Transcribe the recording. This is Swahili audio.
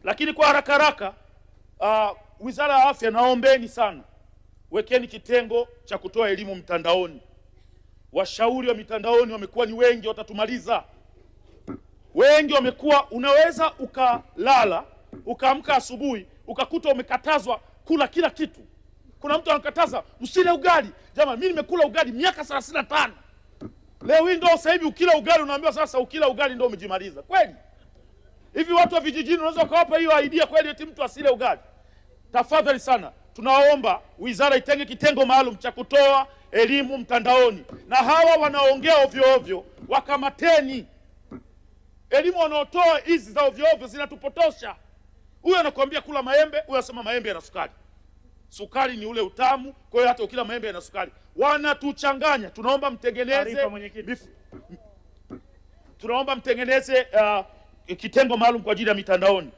Lakini kwa haraka haraka, Wizara ya Afya, naombeni sana, wekeni kitengo cha kutoa elimu mtandaoni. Washauri wa mitandaoni wamekuwa ni wengi, watatumaliza. Wengi wamekuwa, unaweza ukalala ukaamka asubuhi ukakuta umekatazwa kula kila kitu. Kuna mtu anakataza usile ugali. Jamani, mimi nimekula ugali miaka 35. Leo hii ndio sasa hivi ukila ugali unaambiwa sasa ukila ugali ndio umejimaliza. Kweli? Hivi watu wa vijijini unaweza ukawapa hiyo idea kweli eti mtu asile ugali? Tafadhali sana, tunaomba wizara itenge kitengo maalum cha kutoa elimu mtandaoni, na hawa wanaongea ovyo ovyo wakamateni. Elimu wanaotoa hizi za ovyo ovyo zinatupotosha. Huyu anakuambia kula maembe, huyu anasema maembe yana sukari. Sukari ni ule utamu, kwa hiyo hata ukila maembe yana sukari. Wanatuchanganya. Tunaomba mtengeneze, tunaomba mtengeneze kitengo maalum kwa ajili ya mitandaoni.